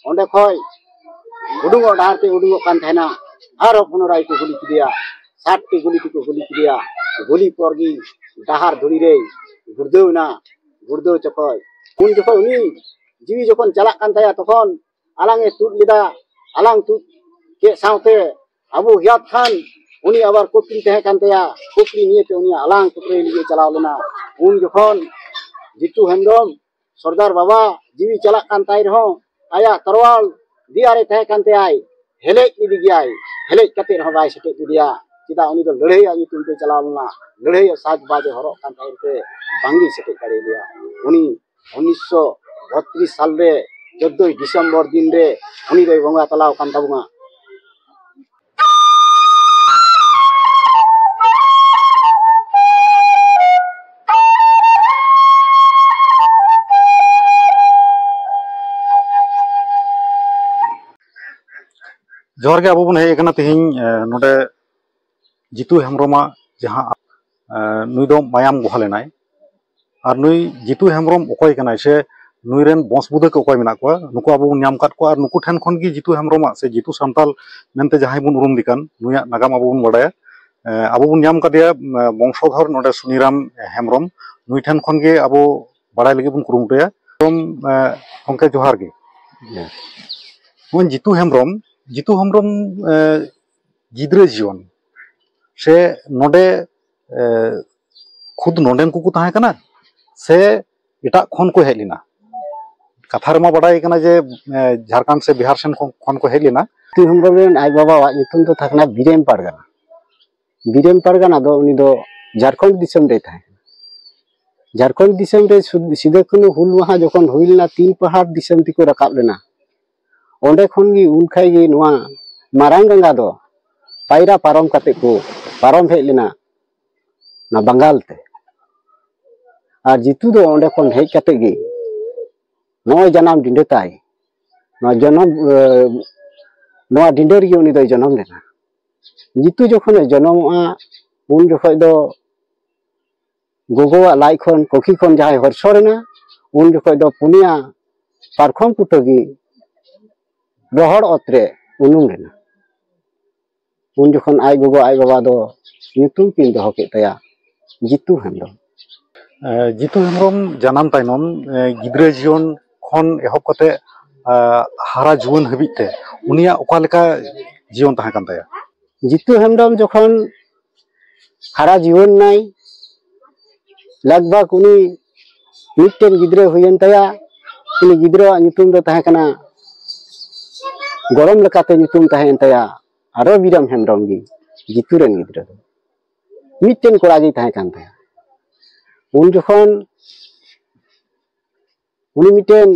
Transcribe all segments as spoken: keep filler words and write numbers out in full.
ᱚᱸᱰᱮ ᱠᱷᱚᱡ ᱩᱰᱩᱝᱚᱜ ᱰᱟᱦᱟᱨ ᱛᱮ ᱩᱰᱩᱝᱚᱜ ᱠᱟᱱ ᱛᱟᱦᱮᱱᱟ᱾ ᱟᱨᱦᱚᱸ ᱯᱩᱱᱚᱨᱟᱭ ᱠᱚ ᱜᱩᱞᱤ ᱠᱮᱫᱮᱭᱟ, ᱥᱟᱛ ᱴᱤ ᱜᱩᱞᱤ ᱛᱮᱠᱚ ᱜᱩᱞᱤ ᱠᱮᱫᱮᱭᱟ᱾ ᱜᱩᱞᱤ ᱯᱚᱨ ᱜᱮ ᱰᱟᱦᱟᱨ ᱫᱷᱩᱲᱤ ᱨᱮᱭ ᱜᱩᱲᱫᱟᱹᱣ ᱮᱱᱟ᱾ ᱜᱩᱲᱫᱟᱹᱣ ᱡᱚᱠᱷᱚᱡ, ᱩᱱ ᱡᱚᱠᱷᱚᱡ ᱩᱱᱤ ᱡᱤᱣᱤ ᱡᱚᱠᱷᱚᱱ ᱪᱟᱞᱟᱜ ᱠᱟᱱ ᱛᱟᱭᱟ, ᱛᱚᱠᱷᱚᱱ ᱟᱞᱟᱝ ᱮ ᱛᱩᱫ ᱞᱮᱫᱟ᱾ ᱟᱞᱟᱝ ᱛᱩᱫ ᱠᱮᱫ ᱥᱟᱶᱛᱮ ᱟᱵᱚ ᱦᱤᱭᱟᱛ ᱠᱷᱟᱱ, ᱩᱱᱤ ᱟᱵᱟᱨ ᱠᱩᱠᱞᱤ ᱛᱟᱦᱮᱸ ᱠᱟᱱ ᱛᱟᱭᱟ, ᱠᱩᱠᱞᱤ ᱱᱤᱭᱮᱛᱮ ᱩᱱᱤᱭᱟᱜ ᱟᱞᱟᱝ ᱠᱩᱠᱞᱤ ᱞᱟᱹᱜᱤᱫ ᱮ ᱪᱟᱞᱟᱣ ᱞᱮᱱᱟ᱾ ᱩᱱ ᱡᱚᱠᱷᱚᱱ ᱡᱤᱛᱩ ᱦᱮᱢᱵᱨᱚᱢ, ᱥᱚᱨᱫᱟᱨ ᱵᱟᱵᱟ ᱡᱤᱣᱤ ᱪᱟᱞᱟᱜ ᱠᱟᱱ ᱛᱟᱭ ᱨᱮᱦᱚᱸ, ᱟᱭᱟᱜ ᱛᱚᱨᱣᱟᱞ ᱫᱤᱭᱟ ᱨᱮ ᱛᱟᱦᱮᱸ ᱠᱟᱱ ᱛᱟᱭᱟᱭ, ᱦᱮᱞᱮᱡ ᱤᱫᱤ ᱜᱮᱭᱟᱭ᱾ ᱦᱮᱞᱮᱡ ᱠᱟᱛᱮ ᱨᱮᱦᱚᱸ ᱵᱟᱭ ᱥᱮᱴᱮᱡ ᱞᱮᱫᱮᱭᱟ᱾ ᱪᱮᱫᱟᱜ? ᱩᱱᱤ ᱫᱚ ᱞᱟᱹᱲᱦᱟᱹᱭᱟᱜ ᱧᱩᱛᱩᱢ ᱛᱮ ᱪᱟᱞᱟᱣ ᱞᱮᱱᱟ, ᱞᱟᱹᱲᱦᱟᱹᱭᱟᱜ ᱥᱟᱡᱽᱵᱟᱡᱽ ᱮ ᱦᱚᱨᱚᱜ ᱠᱟᱱ ᱛᱟᱦᱮᱸ ᱛᱮ ᱵᱟᱝᱜᱮ ᱥᱮᱴᱮᱡ ᱫᱟᱲᱮᱭᱟᱫᱮᱭᱟ᱾ ᱩᱱᱤ ᱩᱱᱤᱥᱥᱚ ᱵᱚᱛᱨᱤᱥ ᱥᱟᱞ ᱨᱮ ᱪᱳᱫᱫᱳᱭ ᱰᱤᱥᱮᱢᱵᱚᱨ ᱫᱤᱱ ᱨᱮ ᱩᱱᱤ ᱫᱚᱭ ᱵᱚᱸᱜᱟ ᱛᱟᱞᱟᱣ ᱟᱠᱟᱱ ᱛᱟᱵᱚᱱᱟ᱾ ᱡᱚᱦᱟᱨ ᱜᱮ, ᱟᱵᱚ ᱵᱚᱱ ᱦᱮᱡ ᱟᱠᱟᱱᱟ ᱛᱮᱦᱮᱧ, ᱮ, ᱱᱚᱰᱮ ᱡᱤᱛᱩ ᱦᱮᱢᱵᱨᱚᱢᱟᱜ ᱡᱟᱦᱟᱸ, ᱮ, ᱱᱩᱭ ᱫᱚ ᱢᱟᱭᱟᱢ ᱜᱚᱦᱟ ᱞᱮᱱᱟᱭ᱾ ᱟᱨ ᱱᱩᱭ ᱡᱤᱛᱩ ᱦᱮᱢᱵᱨᱚᱢ ᱚᱠᱚᱭ ᱠᱟᱱᱟᱭ ᱥᱮ ᱱᱩᱭ ᱨᱮᱱ ᱵᱚᱝᱥ ᱵᱩᱫᱷᱟᱹ ᱠᱚ ᱚᱠᱚᱭ ᱢᱮᱱᱟᱜ ᱠᱚᱣᱟ, ᱱᱩᱠᱩ ᱟᱵᱚ ᱵᱚᱱ ᱧᱟᱢ ᱟᱠᱟᱫ ᱠᱚᱣᱟ᱾ ᱟᱨ ᱱᱩᱠᱩ ᱴᱷᱮᱱ ᱠᱷᱚᱱ ᱜᱮ ᱡᱤᱛᱩ ᱦᱮᱢᱵᱨᱚᱢᱟᱜ ᱥᱮ ᱡᱤᱛᱩ ᱥᱟᱱᱛᱟᱞ ᱢᱮᱱᱛᱮ ᱡᱟᱦᱟᱸᱭ ᱵᱚᱱ ᱩᱨᱩᱢ ᱫᱮ ᱠᱟᱱ, ᱱᱩᱭᱟᱜ ᱱᱟᱜᱟᱢ ᱟᱵᱚ ᱵᱚᱱ ᱵᱟᱲᱟᱭᱟ᱾ ᱮ, ᱟᱵᱚ ᱵᱚᱱ ᱧᱟᱢ ᱟᱠᱟᱫᱮᱭᱟ, ᱮ, ᱵᱚᱝᱥᱚᱫᱷᱚᱨ ᱱᱚᱰᱮ ᱥᱩᱱᱤᱨᱟᱢ ᱦᱮᱢᱵᱨᱚᱢ, ᱱᱩᱭ ᱴᱷᱮᱱ ᱠᱷᱚᱱ ᱜᱮ ᱟᱵᱚ ᱵᱟᱲᱟᱭ ᱞᱟᱹᱜᱤᱫ ᱵᱚᱱ ᱠᱩᱨᱩᱢᱩᱴᱩᱭᱟ᱾ ᱮ, ᱜᱚᱢᱠᱮ, ᱡᱚᱦᱟᱨ ᱜᱮ᱾ ᱱᱚᱜᱼᱚᱭ ᱡᱤᱛᱩ ᱦᱮᱢᱵᱨᱚᱢ, ᱡᱤᱛᱩ ᱦᱮᱢᱵᱨᱚᱢ, ᱮ, ᱜᱤᱫᱽᱨᱟᱹ ᱡᱤᱭᱚᱱ ᱥᱮ ᱱᱚᱰᱮ, ᱮ, ᱠᱷᱩᱫ ᱱᱚᱰᱮᱱ ᱠᱚᱠᱚ ᱛᱟᱦᱮᱸ ᱠᱟᱱᱟ ᱥᱮ ᱮᱴᱟᱜ ᱠᱷᱚᱱ ᱠᱚ ᱦᱮᱡ ᱞᱮᱱᱟ? ᱠᱟᱛᱷᱟ ᱨᱮᱢᱟ ᱵᱟᱰᱟᱭ ᱠᱟᱱᱟ ᱡᱮ, ᱮ, ᱡᱷᱟᱨᱠᱷᱚᱸᱰ ᱥᱮ ᱵᱤᱦᱟᱨ ᱥᱮᱱ ᱠᱷᱚᱱ, ᱠᱷᱚᱱ ᱠᱚ ᱦᱮᱡ ᱞᱮᱱᱟ᱾ ᱡᱤᱛᱩ ᱦᱮᱢᱵᱨᱚᱢ ᱨᱮᱱ ᱟᱡ ᱵᱟᱵᱟᱣᱟᱜ ᱧᱩᱛᱩᱢ ᱫᱚ ᱛᱟᱦᱮᱸ ᱠᱟᱱᱟ ᱵᱤᱨᱮᱱ ᱯᱟᱨᱜᱟᱱᱟ᱾ ᱵᱤᱨᱮᱱ ᱯᱟᱨᱜᱟᱱᱟ ᱫᱚ ᱩᱱᱤ ᱫᱚ ᱡᱷᱟᱨᱠᱷᱚᱸᱰ ᱫᱤᱥᱚᱢ ᱨᱮᱭ ᱛᱟᱦᱮᱸ ᱠᱟᱱᱟ᱾ ᱡᱷᱟᱨᱠᱷᱚᱸᱰ ᱫᱤᱥᱚᱢ ᱨᱮ ᱥᱩ-, ᱥᱤᱫᱩ ᱠᱟᱹᱱᱦᱩ ᱦᱩᱞ ᱢᱟᱦᱟ ᱡᱚᱠᱷᱚᱱ ᱦᱩᱭ ᱞᱮᱱᱟ, ᱛᱤᱱ ᱯᱟᱦᱟᱲ ᱫᱤᱥᱚᱢ ᱛᱮᱠᱚ ᱨᱟᱠᱟᱵ ᱞᱮᱱᱟ᱾ ᱚᱸᱰᱮ ᱠᱷᱚᱱ ᱜᱮ, ᱩᱱ ᱠᱷᱟᱡ ᱜᱮ ᱱᱚᱣᱟ ᱢᱟᱨᱟᱝ ᱜᱟᱝᱜᱟ ᱫᱚ ᱯᱟᱭᱨᱟ ᱯᱟᱨᱚᱢ ᱠᱟᱛᱮ ᱠᱚ ᱯᱟᱨᱚᱢ ᱦᱮᱡ ᱞᱮᱱᱟ ᱚᱱᱟ ᱵᱟᱝᱜᱟᱞ ᱛᱮ᱾ ᱟᱨ ᱡᱤᱛᱩ ᱫᱚ ᱚᱸᱰᱮ ᱠᱷᱚᱱ ᱦᱮᱡ ᱠᱟᱛᱮ ᱜᱮ ᱱᱚᱜᱼᱚᱭ ᱡᱟᱱᱟᱢ ᱰᱤᱸᱰᱟᱹ ᱛᱟᱭ, ᱱᱚᱣᱟ ᱡᱚᱱᱚᱢ, ᱮ, ᱱᱚᱣᱟ ᱰᱤᱸᱰᱟᱹ ᱨᱮᱜᱮ ᱩᱱᱤ ᱫᱚᱭ ᱡᱚᱱᱚᱢ ᱞᱮᱱᱟ᱾ ᱡᱤᱛᱩ ᱡᱚᱠᱷᱚᱱᱮ ᱡᱚᱱᱚᱢᱚᱜᱼᱟ, ᱩᱱ ᱡᱚᱠᱷᱚᱡ ᱫᱚ ᱜᱚᱜᱚᱣᱟᱜ ᱞᱟᱡ ᱠᱷᱚᱱ, ᱠᱚᱠᱷᱤ ᱠᱷᱚᱱ ᱡᱟᱦᱟᱸᱭ ᱦᱚᱨᱥᱚ ᱞᱮᱱᱟ, ᱩᱱ ᱡᱚᱠᱷᱚᱡ ᱫᱚ ᱯᱩᱱᱭᱟ ᱯᱟᱨᱠᱚᱢ ᱠᱩᱴᱟᱹ ᱜᱮ ᱨᱚᱦᱚᱲ ᱚᱛ ᱨᱮ ᱩᱱᱩᱢ ᱞᱮᱱᱟ᱾ ᱩᱱ ᱡᱚᱠᱷᱚᱱ ᱟᱡ ᱜᱚᱜᱚ ᱟᱡ ᱵᱟᱵᱟ ᱫᱚ ᱧᱩᱛᱩᱢ ᱠᱤᱱ ᱫᱚᱦᱚ ᱠᱮᱫ ᱛᱟᱭᱟ ᱡᱤᱛᱩ ᱦᱮᱢᱵᱨᱚᱢ᱾ ᱮ, ᱡᱤᱛᱩ ᱦᱮᱢᱵᱨᱚᱢ ᱡᱟᱱᱟᱢ ᱛᱟᱭᱱᱚᱢ, ᱮ, ᱜᱤᱫᱽᱨᱟᱹ ᱡᱤᱭᱚᱱ ᱠᱷᱚᱱ ᱮᱦᱚᱵ ᱠᱟᱛᱮ, ᱮ, ᱦᱟᱨᱟ ᱡᱩᱣᱟᱹᱱ ᱦᱟᱹᱵᱤᱡ ᱛᱮ ᱩᱱᱤᱭᱟᱜ ᱚᱠᱟ ᱞᱮᱠᱟ ᱡᱤᱭᱚᱱ ᱛᱟᱦᱮᱸ ᱠᱟᱱ ᱛᱟᱭᱟ? ᱡᱤᱛᱩ ᱦᱮᱢᱵᱨᱚᱢ ᱡᱚᱠᱷᱚᱱ ᱦᱟᱨᱟ ᱡᱩᱣᱟᱹᱱ ᱱᱟᱭ, ᱞᱟᱜᱽ ᱵᱷᱟᱜᱽ ᱩᱱᱤ ᱢᱤᱫᱴᱮᱱ ᱜᱤᱫᱽᱨᱟᱹ ᱦᱩᱭᱮᱱ ᱛᱟᱭᱟ᱾ ᱩᱱᱤ ᱜᱤᱫᱽᱨᱟᱹᱣᱟᱜ ᱧᱩᱛᱩᱢ ᱫᱚ ᱛᱟᱦᱮᱸ ᱠᱟᱱᱟ ᱜᱚᱲᱚᱢ ᱞᱮᱠᱟᱛᱮ ᱧᱩᱛᱩᱢ ᱛᱟᱦᱮᱸᱭᱮᱱ ᱛᱟᱭᱟ ᱟᱨᱚ ᱵᱤᱨᱟᱢ ᱦᱮᱢᱵᱨᱚᱢ ᱜᱮ, ᱡᱤᱛᱩ ᱨᱮᱱ ᱜᱤᱫᱽᱨᱟᱹ ᱫᱚ᱾ ᱢᱤᱫᱴᱮᱱ ᱠᱚᱲᱟ ᱜᱮᱭ ᱛᱟᱦᱮᱸ ᱠᱟᱱ ᱛᱟᱭᱟ᱾ ᱩᱱ ᱡᱚᱠᱷᱚᱱ ᱩᱱᱤ ᱢᱤᱫᱴᱮᱱ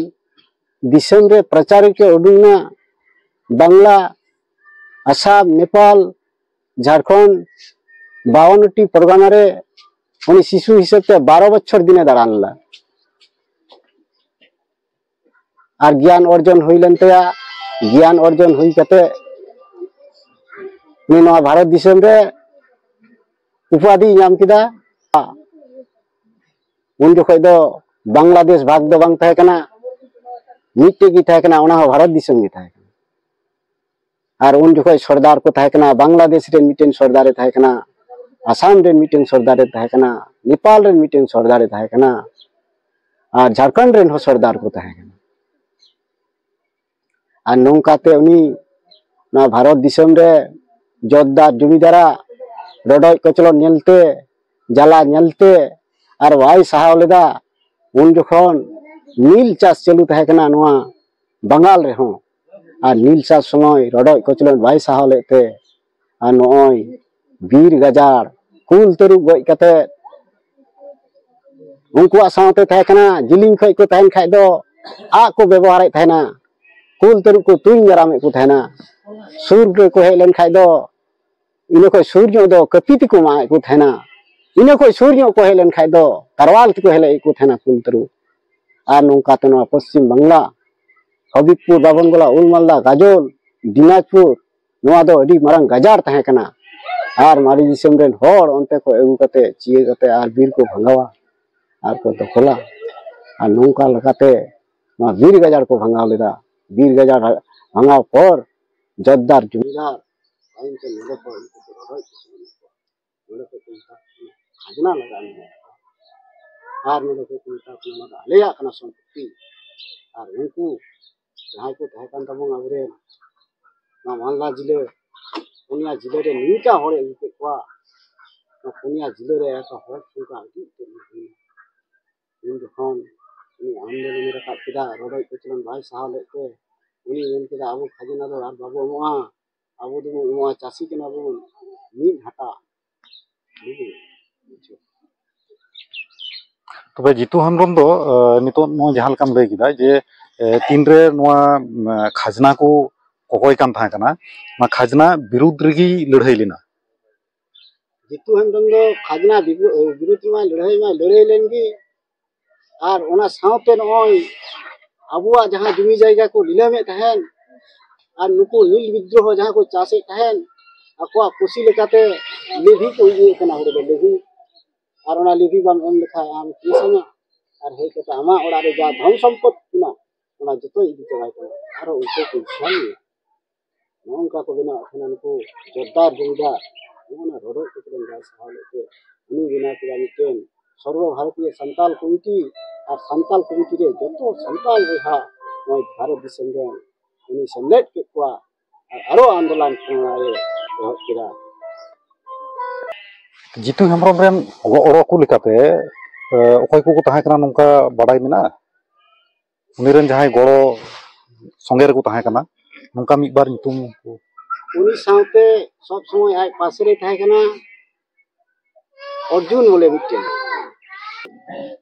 ᱫᱤᱥᱚᱢ ᱨᱮ ᱯᱨᱚᱪᱟᱨᱤᱠ ᱮ ᱩᱰᱩᱝ ᱮᱱᱟ᱾ ᱵᱟᱝᱞᱟ, ᱟᱥᱟᱢ, ᱱᱮᱯᱟᱞ, ᱡᱷᱟᱲᱠᱷᱚᱸᱰ, ᱵᱟᱣᱟᱱᱱᱚ ᱴᱤ ᱯᱚᱨᱜᱟᱱᱟ ᱨᱮ ᱩᱱᱤ ᱥᱤᱥᱩ ᱦᱤᱥᱟᱹᱵ ᱛᱮ ᱵᱟᱨᱚ ᱵᱚᱪᱷᱚᱨ ᱫᱤᱱᱮ ᱫᱟᱬᱟᱱ ᱞᱮᱫᱟ᱾ ᱟᱨ ᱜᱮᱭᱟᱱ ᱚᱨᱡᱚᱱ ᱦᱩᱭ ᱞᱮᱱ ᱛᱟᱭᱟ᱾ ᱜᱮᱭᱟᱱ ᱚᱨᱡᱚᱱ ᱦᱩᱭ ᱠᱟᱛᱮ ᱩᱱᱤ ᱱᱚᱣᱟ ᱵᱷᱟᱨᱚᱛ ᱫᱤᱥᱚᱢ ᱨᱮ ᱩᱯᱟᱫᱷᱤᱭ ᱧᱟᱢ ᱠᱮᱫᱟ᱾ ᱩᱱ ᱡᱚᱠᱷᱚᱡ ᱫᱚ ᱵᱟᱝᱞᱟᱫᱮᱥ ᱵᱷᱟᱜᱽ ᱫᱚ ᱵᱟᱝ ᱛᱟᱦᱮᱸ ᱠᱟᱱᱟ, ᱢᱤᱫᱴᱮᱡ ᱜᱮ ᱛᱟᱦᱮᱸ ᱠᱟᱱᱟ, ᱚᱱᱟ ᱦᱚᱸ ᱵᱷᱟᱨᱚᱛ ᱫᱤᱥᱚᱢ ᱜᱮ ᱛᱟᱦᱮᱸ ᱠᱟᱱᱟ᱾ ᱟᱨ ᱩᱱ ᱡᱚᱠᱷᱚᱡ ᱥᱚᱨᱫᱟᱨ ᱠᱚ ᱛᱟᱦᱮᱸ ᱠᱟᱱᱟ, ᱵᱟᱝᱞᱟᱫᱮᱥ ᱨᱮ ᱢᱤᱫᱴᱮᱱ ᱥᱚᱨᱫᱟᱨᱮ ᱛᱟᱦᱮᱸ ᱠᱟᱱᱟ, ᱟᱥᱟᱢ ᱨᱮᱱ ᱢᱤᱫᱴᱮᱱ ᱥᱚᱨᱫᱟᱨᱮ ᱛᱟᱦᱮᱸ ᱠᱟᱱᱟ, ᱱᱮᱯᱟᱞ ᱨᱮᱱ ᱢᱤᱫᱴᱮᱱ ᱥᱚᱨᱫᱟᱨᱮ ᱛᱟᱦᱮᱸ ᱠᱟᱱᱟ, ᱟᱨ ᱡᱷᱟᱲᱠᱷᱚᱸᱰ ᱨᱮᱱ ᱦᱚᱸ ᱥᱚᱨᱫᱟᱨ ᱠᱚ ᱛᱟᱦᱮᱸ ᱠᱟᱱᱟ᱾ ᱟᱨ ᱱᱚᱝᱠᱟᱛᱮ ᱩᱱᱤ ᱱᱚᱣᱟ ᱵᱷᱟᱨᱚᱛ ᱫᱤᱥᱚᱢ ᱨᱮ ᱡᱚᱛᱫᱟᱨ ᱡᱚᱢᱤᱫᱟᱨᱟᱜ ᱨᱚᱰᱚᱡ ᱠᱚᱪᱞᱚᱱ ᱧᱮᱞᱛᱮ, ᱡᱟᱞᱟ ᱧᱮᱞᱛᱮ ᱟᱨ ᱵᱟᱭ ᱥᱟᱦᱟᱣ ᱞᱮᱫᱟ᱾ ᱩᱱ ᱡᱚᱠᱷᱚᱱ ᱱᱤᱞ ᱪᱟᱥ ᱪᱟᱹᱞᱩ ᱛᱟᱦᱮᱸ ᱠᱟᱱᱟ ᱱᱚᱣᱟ ᱵᱟᱝᱜᱟᱞ ᱨᱮᱦᱚᱸ, ᱟᱨ ᱱᱤᱞ ᱪᱟᱥ ᱥᱚᱢᱚᱭ ᱨᱚᱰᱚᱡ ᱠᱚᱪᱞᱚᱱ ᱵᱟᱭ ᱥᱟᱦᱟᱣ ᱞᱮᱫ ᱛᱮ, ᱟᱨ ᱱᱚᱜᱼᱚᱭ ᱵᱤᱨ ᱜᱟᱡᱟᱲ ᱠᱩᱞ ᱛᱟᱹᱨᱩᱵ ᱜᱚᱡ ᱠᱟᱛᱮ ᱩᱱᱠᱩᱣᱟᱜ ᱥᱟᱶᱛᱮ ᱛᱟᱦᱮᱸ ᱠᱟᱱᱟ, ᱡᱤᱞᱤᱧ ᱠᱷᱚᱡ ᱠᱚ ᱛᱟᱦᱮᱱ ᱠᱷᱟᱡ ᱫᱚ ᱟᱜ ᱠᱚ ᱵᱮᱵᱚᱦᱟᱨᱮᱫ ᱛᱟᱦᱮᱱᱟ, ᱠᱩᱞ ᱛᱟᱹᱨᱩᱵ ᱠᱚ ᱛᱩᱧ ᱫᱟᱨᱟᱢᱮᱫ ᱠᱚ ᱛᱟᱦᱮᱱᱟ᱾ ᱥᱩᱨ ᱨᱮᱠᱚ ᱦᱮᱡ ᱞᱮᱱ ᱠᱷᱟᱡ ᱫᱚ ᱤᱱᱟᱹ ᱠᱷᱚᱡ ᱥᱩᱨ ᱧᱚᱜ ᱫᱚ ᱠᱟᱹᱯᱤ ᱛᱮᱠᱚ ᱢᱟᱜ ᱮᱫ ᱠᱚ ᱛᱟᱦᱮᱱᱟ᱾ ᱤᱱᱟᱹ ᱠᱷᱚᱡ ᱥᱩᱨ ᱧᱚᱜ ᱠᱚ ᱦᱮᱡ ᱞᱮᱱ ᱠᱷᱟᱡ ᱫᱚ ᱛᱟᱨᱣᱟᱞ ᱛᱮᱠᱚ ᱦᱮᱞᱮᱡ ᱮᱫ ᱠᱚ ᱛᱟᱦᱮᱱᱟ ᱠᱩᱞ ᱛᱟᱹᱨᱩᱵ᱾ ᱟᱨ ᱱᱚᱝᱠᱟᱛᱮ ᱱᱚᱣᱟ ᱯᱚᱥᱪᱤᱢ ᱵᱟᱝᱞᱟ, ᱦᱚᱵᱤᱵᱽᱯᱩᱨ, ᱵᱟᱵᱚᱱᱜᱚᱞᱟ, ᱩᱞᱢᱟᱞᱫᱟ, ᱜᱟᱡᱚᱞ, ᱫᱤᱱᱟᱡᱽᱯᱩᱨ, ᱱᱚᱣᱟ ᱫᱚ ᱟᱹᱰᱤ ᱢᱟᱨᱟᱝ ᱜᱟᱡᱟᱲ ᱛᱟᱦᱮᱸ ᱠᱟᱱᱟ᱾ ᱟᱨ ᱢᱟᱨᱮ ᱫᱤᱥᱚᱢ ᱨᱮᱱ ᱦᱚᱲ ᱚᱱᱛᱮ ᱠᱚ ᱟᱹᱜᱩ ᱠᱟᱛᱮ, ᱪᱤᱭᱟᱹ ᱠᱟᱛᱮ ᱟᱨ ᱵᱤᱨ ᱠᱚ ᱵᱷᱟᱸᱜᱟᱣᱟ ᱟᱨ ᱠᱚ ᱫᱚᱠᱷᱚᱞᱟ᱾ ᱟᱨ ᱱᱚᱝᱠᱟ ᱞᱮᱠᱟᱛᱮ ᱱᱚᱣᱟ ᱵᱤᱨ ᱜᱟᱡᱟᱲ ᱠᱚ ᱵᱷᱟᱸᱜᱟᱣ ᱞᱮᱫᱟ᱾ ᱵᱤᱨ ᱜᱟᱡᱟᱲ ᱵᱷᱟঙᱟᱣ ᱯᱚᱨ ᱡᱚᱛᱫᱟᱨ ᱡᱚᱢᱤᱫᱟᱨ ᱛᱟᱭᱚᱢ ᱛᱮ ᱱᱚᱰᱮ ᱠᱷᱚᱱ ᱩᱱᱠᱩ ᱠᱚ ᱨᱚᱰᱚᱡ ᱠᱚᱪᱞᱚᱱ ᱠᱚᱣᱟ᱾ ᱱᱚᱰᱮ ᱠᱷᱚᱱ ᱠᱚ ᱢᱮᱛᱟ ᱠᱚ ᱠᱟᱱᱟ ᱠᱷᱟᱡᱽᱱᱟ ᱞᱟᱜᱟᱜᱼᱟ ᱱᱚᱰᱮ᱾ ᱟᱨ ᱱᱚᱰᱮ ᱠᱷᱚᱱ ᱠᱚ ᱢᱮᱛᱟ ᱠᱚ ᱠᱟᱱᱟ, "ᱱᱚᱣᱟ ᱫᱚ ᱟᱞᱮᱭᱟᱜ ᱠᱟᱱᱟ ᱥᱚᱢᱯᱚᱛᱛᱤ᱾" ᱟᱨ ᱩᱱᱠᱩ ᱡᱟᱦᱟᱸᱭ ᱠᱚ ᱛᱟᱦᱮᱸ ᱠᱟᱱ ᱛᱟᱵᱚᱱ ᱟᱵᱚᱨᱮᱱ, ᱱᱚᱣᱟ ᱢᱟᱞᱫᱟ ᱡᱤᱞᱟᱹ, ᱯᱩᱱᱭᱟ ᱡᱤᱞᱟᱹ ᱨᱮ ᱱᱤᱝᱠᱟ ᱦᱚᱲᱮ ᱟᱹᱜᱩ ᱠᱮᱫ ᱠᱚᱣᱟ, ᱱᱚᱣᱟ ᱯᱩᱱᱭᱟ ᱡᱤᱞᱟᱹ ᱨᱮ ᱮᱠᱟ ᱦᱚᱲ ᱥᱚᱝᱠᱷᱟ ᱟᱹᱰᱤ ᱩᱛᱟᱹᱨ ᱦᱩᱭᱱᱟ᱾ ᱩᱱ ᱡᱚᱠᱷᱚᱱ ᱩᱱᱤ ᱟᱱᱫᱳᱞᱚᱱᱮ ᱨᱟᱠᱟᱵ ᱠᱮᱫᱟ, ᱨᱚᱰᱚᱡ ᱠᱚᱪᱞᱚᱱ ᱵᱟᱭ ᱥᱟᱦᱟᱣ ᱞᱮᱫ ᱛᱮ, ᱩᱱᱤ ᱢᱮᱱ ᱠᱮᱫᱟ, "ᱟᱵᱚ ᱠᱷᱟᱡᱽᱱᱟ ᱫᱚ ᱟᱨ ᱵᱟᱵᱚ ᱮᱢᱚᱜᱼᱟ, ᱟᱵᱚ ᱫᱚᱵᱚᱱ ᱮᱢᱚᱜᱼᱟ, ᱪᱟᱹᱥᱤ ᱠᱟᱱᱟ ᱵᱚᱱ, ᱢᱤᱫ ᱦᱟᱴᱟᱜ ᱵᱩᱡᱷᱟᱹᱣ᱾" ᱛᱚᱵᱮ ᱡᱤᱛᱩ ᱦᱮᱢᱵᱨᱚᱢ ᱫᱚ ᱱᱤᱛᱚᱜ ᱱᱚᱣᱟ ᱡᱟᱦᱟᱸ ᱞᱮᱠᱟᱢ ᱞᱟᱹᱭ ᱠᱮᱫᱟ ᱡᱮ ᱛᱤᱱᱨᱮ ᱱᱚᱣᱟ ᱠᱷᱟᱡᱽᱱᱟ ᱠᱚ ᱠᱚᱠᱚᱭ ᱠᱟᱱ ᱛᱟᱦᱮᱸ ᱠᱟᱱᱟ, ᱚᱱᱟ ᱠᱷᱟᱡᱽᱱᱟ ᱵᱤᱨᱩᱫᱽ ᱨᱮᱜᱮᱭ ᱞᱟᱹᱲᱦᱟᱹᱭ ᱞᱮᱱᱟ᱾ ᱡᱤᱛᱩ ᱦᱮᱢᱵᱨᱚᱢ ᱫᱚ ᱠᱷᱟᱡᱽᱱᱟ ᱵᱤᱨᱩᱫᱽ ᱨᱮᱢᱟ ᱞᱟᱹᱲᱦᱟᱹᱭ ᱢᱟ ᱞᱟᱹᱲᱦᱟᱹᱭ ᱞᱮᱱ ᱜᱮ, ᱟᱨ ᱚᱱᱟ ᱥᱟᱶᱛᱮ ᱱᱚᱜᱼᱚᱭ ᱟᱵᱚᱣᱟᱜ ᱡᱟᱦᱟᱸ ᱡᱩᱢᱤ ᱡᱟᱭᱜᱟ ᱠᱚ ᱱᱤᱞᱟᱹᱢᱮᱫ ᱛᱟᱦᱮᱸᱱ, ᱟᱨ ᱱᱩᱠᱩ ᱱᱤᱞ ᱵᱤᱫᱽᱨᱳᱦᱚ ᱡᱟᱦᱟᱸ ᱠᱚ ᱪᱟᱥᱮᱫ ᱛᱟᱦᱮᱸᱱ, ᱟᱠᱚᱣᱟᱜ ᱠᱩᱥᱤ ᱞᱮᱠᱟᱛᱮ ᱞᱮᱵᱷᱤ ᱠᱚ ᱤᱫᱤᱭᱮᱫ ᱠᱟᱱᱟ, ᱦᱩᱲᱩ ᱫᱚ ᱞᱮᱵᱷᱤ᱾ ᱟᱨ ᱚᱱᱟ ᱞᱮᱵᱷᱤ ᱵᱟᱢ ᱮᱢ ᱞᱮᱠᱷᱟᱱ ᱟᱢ ᱠᱮᱥ ᱟᱢᱟ, ᱟᱨ ᱦᱮᱡ ᱠᱟᱛᱮ ᱟᱢᱟᱜ ᱚᱲᱟᱜ ᱨᱮ ᱡᱟ ᱫᱷᱚᱱ ᱥᱚᱢᱯᱚᱫ ᱢᱮᱱᱟᱜ, ᱚᱱᱟ ᱡᱚᱛᱚᱭ ᱤᱫᱤ ᱪᱟᱵᱟᱭ ᱛᱟᱢᱟ, ᱟᱨᱚ ᱩᱞᱴᱟᱹ ᱠᱚ ᱡᱷᱟᱞ ᱢᱮᱭᱟ᱾ ᱱᱚᱜᱼᱚ ᱱᱚᱝᱠᱟ ᱠᱚ ᱵᱮᱱᱟᱣᱮᱫ ᱛᱟᱦᱮᱱᱟ ᱱᱩᱠᱩ ᱡᱳᱨᱫᱟᱨ ᱡᱳᱨᱫᱟᱨ᱾ ᱱᱚᱜᱼᱚ ᱱᱟ ᱨᱚᱰᱚᱡ ᱠᱚᱪᱞᱚᱱ ᱵᱟᱭ ᱥᱟᱦᱟᱣ ᱞᱮᱫ ᱛᱮ ᱩᱱᱤ ᱵᱮᱱᱟᱣ ᱠᱮᱫᱟ ᱢᱤᱫᱴᱮᱱ ᱥᱚᱨᱵᱚ ᱵᱷᱟᱨᱚᱛᱤᱭᱚ ᱥᱟᱱᱛᱟᱞ ᱠᱚᱢᱤᱴᱤ᱾ ᱟᱨ ᱥᱟᱱᱛᱟᱞ ᱠᱚᱢᱤᱴᱤ ᱨᱮ ᱡᱚᱛᱚ ᱥᱟᱱᱛᱟᱞ ᱵᱚᱭᱦᱟ ᱱᱚᱜᱼᱚᱭ ᱵᱷᱟᱨᱚᱛ ᱫᱤᱥᱚᱢ ᱨᱮᱱ ᱩᱱᱤ ᱥᱮᱢᱞᱮᱫ ᱠᱮᱫ ᱠᱚᱣᱟ᱾ ᱟᱨ ᱟᱨᱚ ᱟᱱᱫᱳᱞᱚᱱ ᱮᱦᱚᱵ ᱠᱮᱫᱟ᱾ ᱡᱤᱛᱩ ᱦᱮᱢᱵᱨᱚᱢ ᱨᱮᱱ ᱜᱚᱲᱚ ᱠᱚ ᱞᱮᱠᱟᱛᱮ ᱚᱠᱚᱭ ᱠᱚᱠᱚ ᱛᱟᱦᱮᱸ ᱠᱟᱱᱟ ᱱᱚᱝᱠᱟ ᱵᱟᱰᱟᱭ ᱢᱮᱱᱟᱜᱼᱟ? ᱩᱱᱤ ᱨᱮᱱ ᱡᱟᱦᱟᱸᱭ ᱜᱚᱲᱚ ᱥᱚᱸᱜᱮ ᱨᱮᱠᱚ ᱛᱟᱦᱮᱸ ᱠᱟᱱᱟ, ᱱᱚᱝᱠᱟ ᱢᱤᱫ ᱵᱟᱨ ᱧᱩᱛᱩᱢ ᱠᱚ᱾ ᱩᱱᱤ ᱥᱟᱶᱛᱮ ᱥᱚᱵ ᱥᱚᱢᱚᱭ ᱟᱡ ᱯᱟᱥᱮ ᱨᱮ ᱛᱟᱦᱮᱸ ᱠᱟᱱᱟ ᱚᱨᱡᱩᱱ ᱵᱚᱞᱮ ᱢᱤᱫᱴᱮᱱ,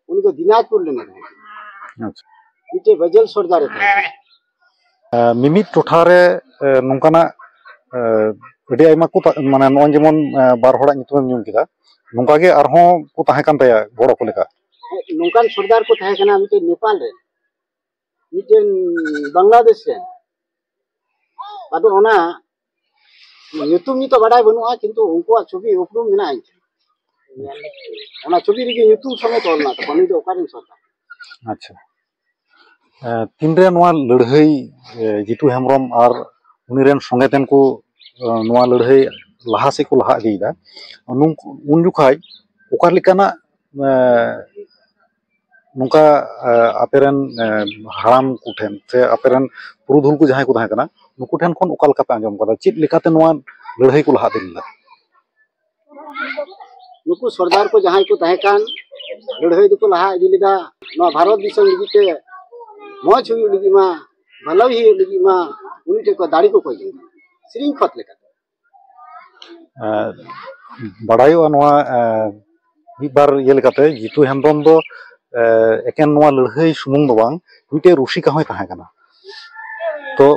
ᱩᱱᱤ ᱫᱚ ᱫᱤᱱᱟᱡᱽᱯᱩᱨ ᱨᱮᱱ ᱛᱟᱦᱮᱸ ᱠᱟᱱᱟ᱾ ᱟᱪᱪᱷᱟ᱾ ᱢᱤᱫᱴᱮᱱ ᱵᱟᱡᱮᱞ ᱥᱚᱨᱫᱟᱨ ᱮ ᱛᱟᱦᱮᱸ ᱠᱟᱱᱟ᱾ ᱢᱤᱢᱤᱫ ᱴᱚᱴᱷᱟ ᱨᱮ ᱱᱚᱝᱠᱟᱱᱟᱜ ᱟᱹᱰᱤ ᱟᱭᱢᱟ ᱠᱚ ᱢᱟᱱᱮ ᱱᱚᱜᱼᱚᱭ ᱡᱮᱢᱚᱱ ᱵᱟᱨ ᱦᱚᱲᱟᱜ ᱧᱩᱛᱩᱢᱮᱢ ᱧᱩᱢ ᱠᱮᱫᱟ, ᱱᱚᱝᱠᱟ ᱜᱮ ᱟᱨᱦᱚᱸ ᱠᱚ ᱛᱟᱦᱮᱸ ᱠᱟᱱ ᱛᱟᱭᱟ ᱜᱚᱲᱚ ᱠᱚ ᱞᱮᱠᱟ᱾ ᱱᱚᱝᱠᱟᱱ ᱥᱚᱨᱫᱟᱨ ᱠᱚ ᱛᱟᱦᱮᱸ ᱠᱟᱱᱟ, ᱢᱤᱫᱴᱮᱱ ᱱᱮᱯᱟᱞ ᱨᱮᱱ, ᱢᱤᱫᱴᱮᱱ ᱵᱟᱝᱞᱟᱫᱮᱥ ᱨᱮᱱ᱾ ᱟᱫᱚ ᱚᱱᱟ ᱧᱩᱛᱩᱢ ᱱᱤᱛᱚᱜ ᱵᱟᱰᱟᱭ ᱵᱟᱹᱱᱩᱜᱼᱟ, ᱠᱤᱱᱛᱩ ᱩᱱᱠᱩᱣᱟᱜ ᱪᱷᱚᱵᱤ ᱩᱯᱨᱩᱢ ᱢᱮᱱᱟᱜᱼᱟ ᱤᱧ ᱴᱷᱮᱱ᱾ ᱚᱱᱟ ᱪᱷᱚᱵᱤ ᱨᱮᱜᱮ ᱧᱩᱛᱩᱢ ᱥᱚᱢᱮᱛ ᱚᱞ ᱢᱮᱱᱟᱜ ᱛᱟᱠᱚᱣᱟ, ᱱᱩᱭ ᱫᱚ ᱚᱠᱟ ᱨᱮᱱ ᱥᱚᱨᱫᱟᱨ᱾ ᱟᱪᱪᱷᱟ᱾ ᱛᱤᱱᱨᱮ ᱱᱚᱣᱟ ᱞᱟᱹᱲᱦᱟᱹᱭ ᱡᱤᱛᱩ ᱦᱮᱢᱵᱨᱚᱢ ᱟᱨ ᱩᱱᱤ ᱨᱮᱱ ᱥᱚᱸᱜᱮᱛᱮᱱ ᱠᱚ ᱱᱚᱣᱟ ᱞᱟᱹᱲᱦᱟᱹᱭ ᱞᱟᱦᱟ ᱥᱮᱫ ᱠᱚ ᱞᱟᱦᱟ ᱤᱫᱤᱭᱮᱫᱟ, ᱩᱱ ᱡᱚᱠᱷᱟᱡ ᱚᱠᱟ ᱞᱮᱠᱟᱱᱟᱜ ᱱᱚᱝᱠᱟ ᱟᱯᱮᱨᱮᱱ ᱦᱟᱲᱟᱢ ᱠᱚᱴᱷᱮᱱ ᱥᱮ ᱟᱯᱮᱨᱮᱱ ᱯᱩᱨᱩᱫᱷᱩᱞ ᱠᱚ ᱡᱟᱦᱟᱸᱭ ᱠᱚ ᱛᱟᱦᱮᱸ ᱠᱟᱱᱟ, ᱱᱩᱠᱩ ᱴᱷᱮᱱ ᱠᱷᱚᱱ ᱚᱠᱟ ᱞᱮᱠᱟ ᱯᱮ ᱟᱸᱡᱚᱢ ᱠᱟᱫᱟ? ᱪᱮᱫ ᱞᱮᱠᱟᱛᱮ ᱱᱚᱣᱟ ᱞᱟᱹᱲᱦᱟᱹᱭ ᱠᱚ ᱞᱟᱦᱟ ᱤᱫᱤ ᱞᱮᱫᱟ? ᱱᱩᱠᱩ ᱥᱚᱨᱫᱟᱨ ᱠᱚ ᱡᱟᱦᱟᱸᱭ ᱠᱚ ᱛᱟᱦᱮᱸ ᱠᱟᱱ, ᱞᱟᱹᱲᱦᱟᱹᱭ ᱫᱚᱠᱚ ᱞᱟᱦᱟ ᱤᱫᱤ ᱞᱮᱫᱟ᱾ ᱱᱚᱣᱟ ᱵᱷᱟᱨᱚᱛ ᱫᱤᱥᱚᱢ ᱞᱟᱹᱜᱤᱫ ᱛᱮ ᱢᱚᱡᱽ ᱦᱩᱭᱩᱜ ᱞᱟᱹᱜᱤᱫ ᱢᱟ, ᱵᱷᱟᱹᱞᱟᱹᱭ ᱦᱩᱭᱩᱜ ᱞᱟᱹᱜᱤᱫ ᱢᱟ, ᱩᱱᱤ ᱴᱷᱮᱱ ᱠᱚ ᱫᱟᱲᱮ ᱠᱚ ᱠᱚᱭ ᱡᱚᱝ ᱠᱟᱱᱟ, ᱥᱮᱨᱮᱧ ᱠᱷᱚᱛ ᱞᱮᱠᱟᱛᱮ᱾ ᱵᱟᱰᱟᱭᱚᱜᱼᱟ ᱱᱚᱣᱟ ᱢᱤᱫ ᱵᱟᱨ ᱤᱭᱟᱹ ᱞᱮᱠᱟᱛᱮ, ᱡᱤᱛᱩ ᱦᱮᱢᱵᱨᱚᱢ ᱫᱚ ᱮᱠᱮᱱ ᱱᱚᱣᱟ ᱞᱟᱹᱲᱦᱟᱹᱭ ᱥᱩᱢᱩᱝ ᱫᱚ ᱵᱟᱝ, ᱢᱤᱫᱴᱮᱡ ᱨᱩᱥᱤᱠᱟ ᱦᱚᱸᱭ ᱛᱟᱦᱮᱸ ᱠᱟᱱᱟ᱾ ᱛᱚ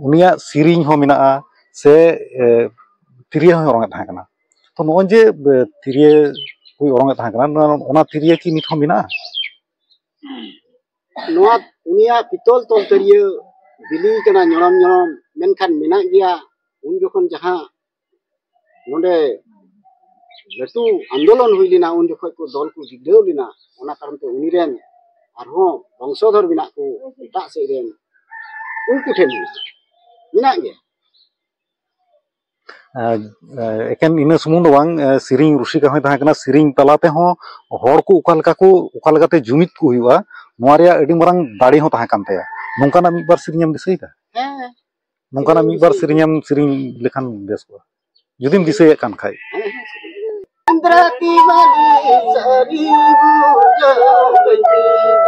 ᱩᱱᱤᱭᱟᱜ ᱥᱮᱨᱮᱧ ᱦᱚᱸ ᱢᱮᱱᱟᱜᱼᱟ, ᱥᱮ ᱛᱤᱨᱭᱳ ᱦᱚᱸᱭ ᱚᱨᱚᱝ ᱮᱫ ᱛᱟᱦᱮᱸ ᱠᱟᱱᱟ᱾ ᱛᱚ ᱱᱚᱜᱼᱚᱭ ᱡᱮ ᱛᱤᱨᱭᱳ ᱠᱚᱭ ᱚᱨᱚᱝ ᱮᱫ ᱛᱟᱦᱮᱸ ᱠᱟᱱᱟ, ᱚᱱᱟ ᱛᱤᱨᱭᱳ ᱠᱤ ᱱᱤᱛ ᱦᱚᱸ ᱢᱮᱱᱟᱜᱼᱟ? ᱱᱚᱣᱟ ᱩᱱᱤᱭᱟᱜ ᱯᱤᱛᱚᱞ ᱛᱚᱞ ᱛᱤᱨᱭᱳ ᱵᱤᱞᱤ ᱠᱟᱱᱟ ᱧᱚᱲᱚᱢ ᱧᱚᱲᱚᱢ, ᱢᱮᱱᱠᱷᱟᱱ ᱢᱮᱱᱟᱜ ᱜᱮᱭᱟ᱾ ᱩᱱ ᱡᱚᱠᱷᱚᱱ ᱡᱟᱦᱟᱸ ᱱᱚᱰᱮ ᱞᱟᱹᱴᱩ ᱟᱱᱫᱳᱞᱚᱱ ᱦᱩᱭ ᱞᱮᱱᱟ, ᱩᱱ ᱡᱚᱠᱷᱚᱱ ᱠᱚ ᱫᱚᱞ ᱠᱚ ᱵᱤᱰᱟᱹᱣ ᱞᱮᱱᱟ, ᱚᱱᱟ ᱠᱟᱨᱚᱱ ᱛᱮ ᱩᱱᱤ ᱨᱮᱱ ᱟᱨᱦᱚᱸ ᱵᱚᱝᱥᱚᱫᱷᱚᱨ ᱢᱮᱱᱟᱜ ᱠᱚ ᱮᱴᱟᱜ ᱥᱮᱫ ᱨᱮᱱ, ᱩᱱᱠᱩ ᱴᱷᱮᱱ ᱢᱮᱱᱟᱜᱼᱟ, ᱢᱮᱱᱟᱜ ᱜᱮᱭᱟ᱾ ᱮᱠᱮᱱ ᱤᱱᱟᱹ ᱥᱩᱢᱩᱝ ᱫᱚ ᱵᱟᱝ, ᱥᱮᱨᱮᱧ ᱨᱩᱥᱤᱠᱟ ᱦᱚᱸᱭ ᱛᱟᱦᱮᱸ ᱠᱟᱱᱟ᱾ ᱥᱮᱨᱮᱧ ᱛᱟᱞᱟ ᱛᱮᱦᱚᱸ ᱦᱚᱲ ᱠᱚ ᱚᱠᱟ ᱞᱮᱠᱟ ᱠᱚ, ᱚᱠᱟ ᱞᱮᱠᱟᱛᱮ ᱡᱩᱢᱤᱫ ᱠᱚ ᱦᱩᱭᱩᱜᱼᱟ, ᱱᱚᱣᱟ ᱨᱮᱭᱟᱜ ᱟᱹᱰᱤ ᱢᱟᱨᱟᱝ ᱫᱟᱲᱮ ᱦᱚᱸ ᱛᱟᱦᱮᱸ ᱠᱟᱱ ᱛᱟᱭᱟ᱾ ᱱᱚᱝᱠᱟᱱᱟᱜ ᱢᱤᱫ ᱵᱟᱨ ᱥᱮᱨᱮᱧ ᱮᱢ ᱫᱤᱥᱟᱹᱭᱮᱫᱟ? ᱦᱮᱸ᱾ ᱱᱚᱝᱠᱟᱱᱟᱜ ᱢᱤᱫ ᱵᱟᱨ ᱥᱮᱨᱮᱧ ᱮᱢ ᱥᱮᱨᱮᱧ ᱞᱮᱠᱷᱟᱱ ᱵᱮᱥ ᱠᱚᱜᱼᱟ, ᱡᱩᱫᱤᱢ ᱫᱤᱥᱟᱹᱭᱮᱫ ᱠᱟᱱ ᱠᱷᱟᱡ᱾ ᱪᱚᱱᱫᱨᱚ ᱠᱤ ᱵᱟᱞᱤ ᱥᱟᱹᱨᱤ ᱵᱩᱡᱷᱟᱹᱣ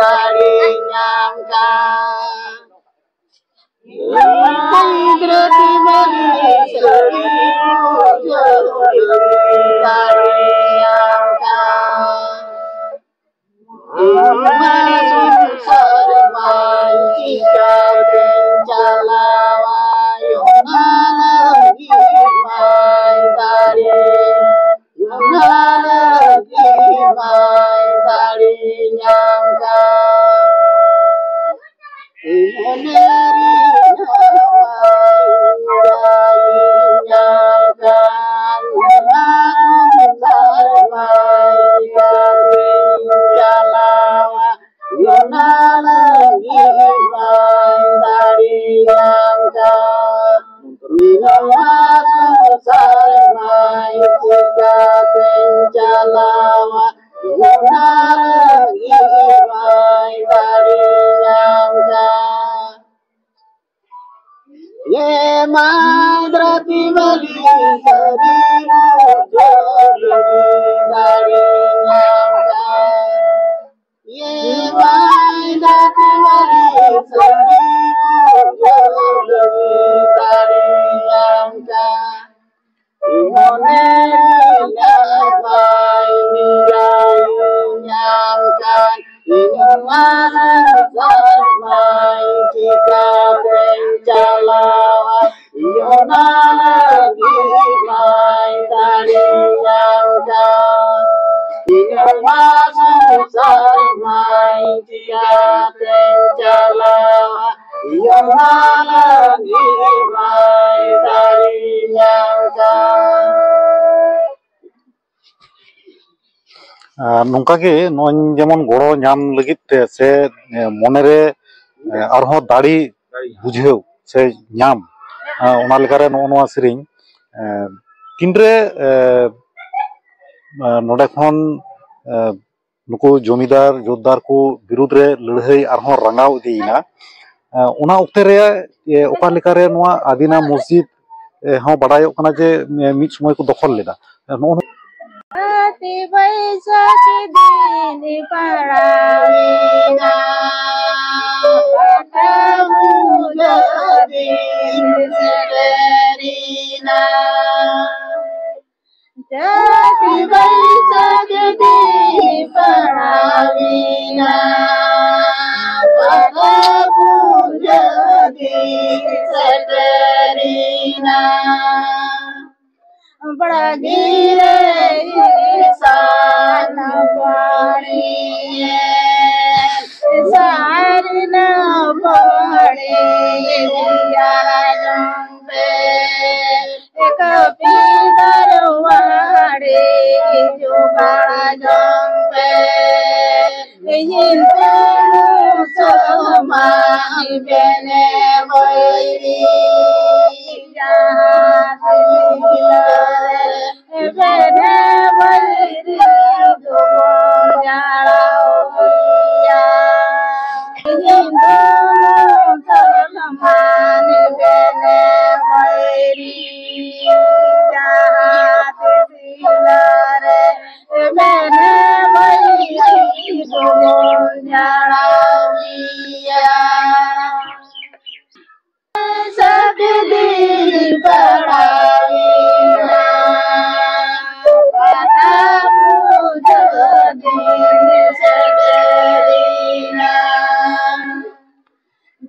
ᱫᱟᱲᱮ ᱧᱟᱢ ᱠᱟᱱ᱾ ᱪᱚᱱᱫᱨᱚ ᱠᱤ ᱵᱟᱞᱤ ᱥᱟᱹᱨᱤ ᱵᱩᱡᱷᱟᱹᱣ ᱫᱟᱲᱮ ᱧᱟᱢ ᱠᱟᱱ᱾ ᱚᱱᱟ ᱥᱚᱝᱥᱟᱨ ᱢᱟᱭ ᱪᱤᱠᱟᱹᱛᱮᱧ ᱪᱟᱞᱟᱣᱟ, ᱚᱱᱟ ᱞᱟᱹᱜᱤᱫ ᱢᱟᱭ ᱫᱟᱲᱮ, ᱚᱱᱟ ᱞᱟᱹᱜᱤᱫ ᱢᱟᱭ ᱫᱟᱲᱮ ᱧᱟᱢ ᱠᱟᱱ᱾ ᱱᱚᱣᱟ ᱥᱚᱝᱥᱟᱨ ᱢᱟᱭ ᱪᱤᱠᱟᱹᱛᱮᱧ ᱪᱟᱞᱟᱣᱟ, ᱚᱱᱟ ᱞᱟᱹᱜᱤᱫ ᱢᱟᱭ ᱫᱟᱲᱮ ᱧᱟᱢ ᱠᱟᱱ᱾ ᱮ ᱢᱟᱭ ᱫᱨᱟᱛᱤ ᱵᱟᱹᱞᱤ ᱥᱟᱹᱨᱤ ᱵᱩᱡᱷᱟᱹᱣ ᱞᱟᱹᱜᱤᱫ ᱫᱟᱲᱮ ᱧᱟᱢ ᱠᱟᱱ᱾ ᱮ ᱢᱟᱭ ᱫᱨᱟᱛᱤ ᱵᱟᱹᱞᱤ ᱥᱟᱹᱨᱤ ᱵᱩᱡᱷᱟᱹᱣ ᱞᱟᱹᱜᱤᱫ ᱫᱟᱲᱮ ᱧᱟᱢ ᱠᱟᱱ᱾ ᱢᱚᱱᱮ ᱨᱮᱱᱟᱜ ᱢᱟᱭ ᱢᱮᱭᱟᱭ ᱧᱟᱢ ᱠᱟᱱ, ᱤᱧ ᱢᱟ ᱥᱚᱝᱥᱟᱨ ᱢᱟᱭ ᱪᱤᱠᱟᱹᱛᱮᱧ ᱪᱟᱞᱟᱣᱟ, ᱤᱧ ᱚᱱᱟ ᱞᱟᱹᱜᱤᱫ ᱢᱟᱭ ᱫᱟᱲᱮ ᱧᱟᱢ ᱠᱟᱱ, ᱤᱧ ᱢᱟ ᱥᱚᱝᱥᱟᱨ ᱢᱟᱭ ᱪᱤᱠᱟᱹᱛᱮᱧ ᱪᱟᱞᱟᱣᱟ, ᱤᱧ ᱚᱱᱟ ᱞᱟᱹᱜᱤᱫ ᱢᱟᱭ ᱫᱟᱲᱮ ᱧᱟᱢ ᱠᱟᱱ᱾ ᱟᱨ ᱱᱚᱝᱠᱟ ᱜᱮ ᱱᱚᱜᱼᱚᱭ ᱡᱮᱢᱚᱱ ᱜᱚᱲᱚ ᱧᱟᱢ ᱞᱟᱹᱜᱤᱫ ᱛᱮ ᱥᱮ, ᱮ, ᱢᱚᱱᱮᱨᱮ, ᱮ, ᱟᱨᱦᱚᱸ ᱫᱟᱲᱮ ᱵᱩᱡᱷᱟᱹᱣ ᱥᱮ ᱧᱟᱢ, ᱮ, ᱚᱱᱟ ᱞᱮᱠᱟᱨᱮ ᱱᱚᱜᱼᱚ ᱱᱚᱣᱟ ᱥᱮᱨᱮᱧ, ᱮ, ᱛᱤᱱᱨᱮ, ᱮ, ᱮ, ᱱᱚᱰᱮ ᱠᱷᱚᱱ, ᱮ, ᱱᱩᱠᱩ ᱡᱚᱢᱤᱫᱟᱨ ᱡᱳᱛᱫᱟᱨ ᱠᱚ ᱵᱤᱨᱩᱫᱽ ᱨᱮ ᱞᱟᱹᱲᱦᱟᱹᱭ ᱟᱨᱦᱚᱸ ᱨᱟᱸᱜᱟᱣ ᱤᱫᱤᱭᱮᱱᱟ᱾ ᱮ, ᱚᱱᱟ ᱚᱠᱛᱮ ᱨᱮ, ᱮ, ᱚᱠᱟ ᱞᱮᱠᱟᱨᱮ ᱱᱚᱣᱟ ᱟᱫᱤᱱᱟ ᱢᱚᱥᱡᱤᱫ, ᱮ, ᱦᱚᱸ ᱵᱟᱰᱟᱭᱚᱜ ᱠᱟᱱᱟ ᱡᱮ, ᱮ, ᱢᱤᱫ ᱥᱚᱢᱚᱭ ᱠᱚ ᱫᱚᱠᱷᱚᱞ ᱞᱮᱫᱟ᱾ ᱮ, ᱱᱚᱜᱼᱚ ᱱᱚ- ᱦᱟᱹᱛᱤ ᱵᱟᱹᱭᱥᱟᱹᱠᱷ ᱫᱤᱱ ᱯᱟᱲᱟᱣᱮᱱᱟ, ᱯᱟᱴᱟ ᱯᱩᱡᱟᱹ ᱫᱤᱱ ᱥᱮᱴᱮᱨᱮᱱᱟ᱾ ᱡᱟᱹᱛᱤ ᱵᱟᱹᱭᱥᱟᱹᱠᱷ ᱫᱤᱱ ᱯᱟᱲᱟᱣᱮᱱᱟ, ᱯᱟᱛᱟ ᱯᱩᱡᱟᱹ ᱫᱤᱱ ᱥᱮᱴᱮᱨᱮᱱᱟ᱾ ᱵᱟᱲᱜᱮ ᱨᱮ ᱥᱟᱱ ᱵᱟᱲᱮ, ᱥᱟᱨᱱᱟ ᱵᱟᱲᱮ, ᱟᱨ ᱡᱚᱢ ᱯᱮ᱾ ᱠᱟᱹᱯᱤ ᱫᱟᱨᱣᱟᱲᱮ ᱡᱚᱜᱟᱲ ᱡᱚᱝ ᱯᱮ, ᱦᱤᱱᱫᱩ ᱢᱩᱥᱚᱞᱢᱟᱱ ᱵᱮᱱᱮ ᱵᱟᱹᱭᱨᱤ, ᱡᱟᱦᱟᱸ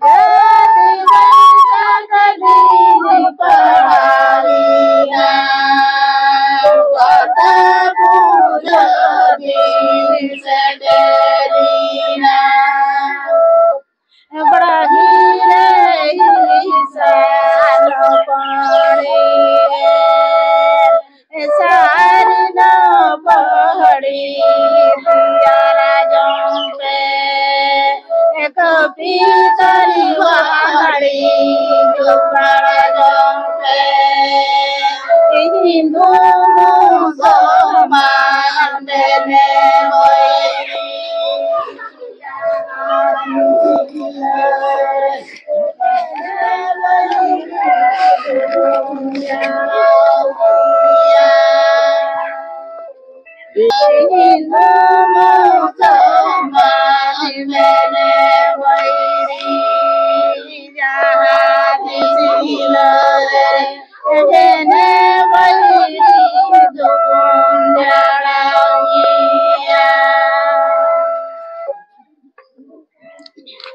ᱟᱹᱫᱤᱵᱟᱹᱥᱤ ᱥᱟᱠᱨᱟᱛ ᱫᱤᱱ ᱯᱟᱲᱟᱣᱮᱱᱟ, ᱯᱟᱛᱟ ᱯᱩᱡᱟᱹ ᱫᱤᱱ ᱥᱮᱴᱮᱨᱮᱱᱟ᱾ ᱵᱟᱲᱜᱤ ᱨᱮ ᱤᱥᱟᱱ ᱯᱟᱹᱲᱤ, ᱥᱟᱨᱱᱟ ᱯᱟᱹᱲᱤ ᱛᱮᱭᱟᱨ ᱡᱚᱝ ᱯᱮ, ᱠᱟᱹᱯᱤ ᱛᱟᱹᱨᱤ ᱵᱟᱹᱦᱟᱹᱲᱤ ᱡᱚᱜᱟᱲ ᱡᱚᱝ ᱯᱮ᱾ ᱦᱤᱱᱫᱩ ᱢᱩᱥᱚᱞᱢᱟᱱ ᱫᱮᱱᱮ ᱵᱟᱹᱭᱨᱤ᱾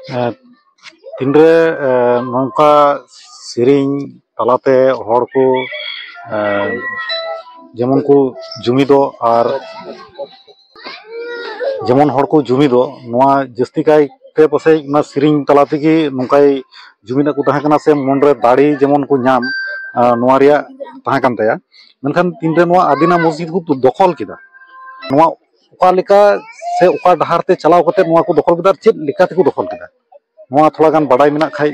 ᱮᱸ, ᱛᱤᱱᱨᱮ, ᱮᱸ, ᱱᱚᱝᱠᱟ ᱥᱮᱨᱮᱧ ᱛᱟᱞᱟᱛᱮ ᱦᱚᱲ ᱠᱚ, ᱮᱸ, ᱡᱮᱢᱚᱱ ᱠᱚ ᱡᱩᱢᱤᱫᱚᱜ ᱟᱨ ᱡᱮᱢᱚᱱ ᱦᱚᱲ ᱠᱚ ᱡᱩᱢᱤᱫᱚᱜ, ᱱᱚᱣᱟ ᱡᱟᱹᱥᱛᱤ ᱠᱟᱭᱛᱮ ᱯᱟᱥᱮᱡ ᱚᱱᱟ ᱥᱮᱨᱮᱧ ᱛᱟᱞᱟ ᱛᱮᱜᱮ ᱱᱚᱝᱠᱟᱭ ᱡᱩᱢᱤᱫ ᱟᱠᱚ ᱛᱟᱦᱮᱸ ᱠᱟᱱᱟ, ᱥᱮ ᱢᱚᱱᱨᱮ ᱫᱟᱲᱮ ᱡᱮᱢᱚᱱ ᱠᱚ ᱧᱟᱢ, ᱟᱸ, ᱱᱚᱣᱟ ᱨᱮᱭᱟᱜ ᱛᱟᱦᱮᱸ ᱠᱟᱱ ᱛᱟᱭᱟ᱾ ᱢᱮᱱᱠᱷᱟᱱ ᱛᱤᱱᱨᱮ ᱱᱚᱣᱟ ᱟᱹᱫᱤᱱᱟ ᱢᱚᱥᱡᱤᱫ ᱠᱚ ᱫᱚᱠᱷᱚᱞ ᱠᱮᱫᱟ, ᱱᱚᱣᱟ ᱚᱠᱟ ᱞᱮᱠᱟ ᱥᱮ ᱚᱠᱟ ᱰᱟᱦᱟᱨ ᱛᱮ ᱪᱟᱞᱟᱣ ᱠᱟᱛᱮ ᱱᱚᱣᱟ ᱠᱚ ᱫᱚᱠᱷᱚᱞ ᱠᱮᱫᱟ ᱟᱨ ᱪᱮᱫ ᱞᱮᱠᱟ ᱛᱮᱠᱚ ᱫᱚᱠᱷᱚᱞ ᱠᱮᱫᱟ, ᱱᱚᱣᱟ ᱛᱷᱚᱲᱟ ᱜᱟᱱ ᱵᱟᱰᱟᱭ ᱢᱮᱱᱟᱜ ᱠᱷᱟᱡ᱾